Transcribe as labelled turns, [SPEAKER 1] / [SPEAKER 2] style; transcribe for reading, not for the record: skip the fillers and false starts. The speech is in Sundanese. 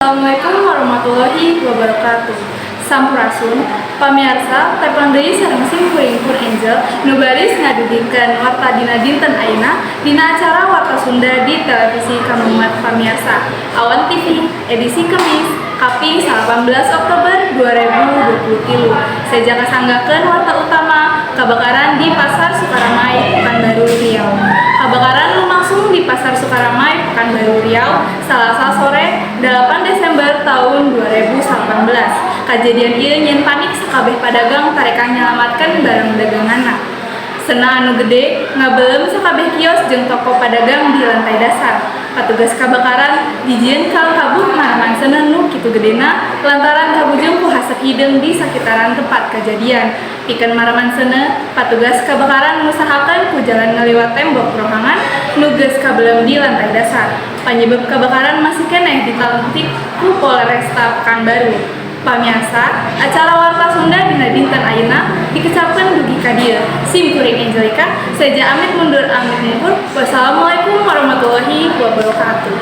[SPEAKER 1] Assalamualaikum warahmatullahi wabarakatuh. Sampurasun, pamiarsa, tepang deui sareng sim kuring Pur Angel nu baris ngadugikeun warta dina dinten ayeuna dina acara Warta Sunda di televisi kamumat pamiarsa Awan TV edisi Kemis kaping 18 Oktober 2023. Seja kasanggakeun warta utama, kebakaran di Pasar Sukaramai, Pekanbaru, Riau. Kebakaran lumangsung di Pasar Sukaramai, Pekanbaru, Riau, Salasa sore 8 Desember tahun 2018. Kejadian ieu nyieun panik sakabeh pedagang tarekah nyalamatkeun barang daganganna. Seuneu anu gede ngabelem sakabeh kios jeung toko pedagang di lantai dasar. Petugas kebakaran dijieun kalang kabut maraman seuneu nu kitu gedena lantaran kabujung ku hasep hideung di sakitaran tempat kejadian. Pikeun maraman seuneu, petugas kebakaran ngusahakeun ku jalan ngaliwat tembok rohangan nu geus kabelem di lantai dasar. Panyebab kebakaran masih keneh ditaletik ku Polresta Pekanbaru. Pamiarsa, acara Warta Sunda dina dinten ayeuna dikecapkeun dugi ka dieu. Sim kuring Angelica, seja amit mundur amit mungkur. Wassalamualaikum warahmatullahi wabarakatuh.